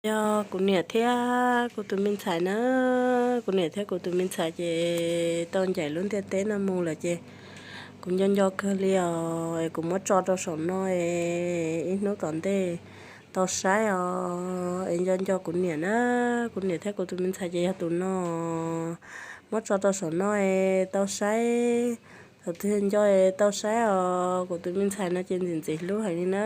Yog kuv niam thiab kuv tus me ntxhais na, kuv niam thiab kuv tus me ntxhais ces tau ncaim lub ntiaj teb no mus lawm ces kuv nco nco kawg li os, es kuv muab tso rau saum no es ib hnub tom ntej tau saib os, es nco nco kuv niam na, kuv niam thiab kuv tus me ntxhais ces yog tus no, muab tso rau saum no es tau saib, thaum twg nco es tau saib os, kuv tus me ntxhais no ces ntxim ntxim hlub heev li na.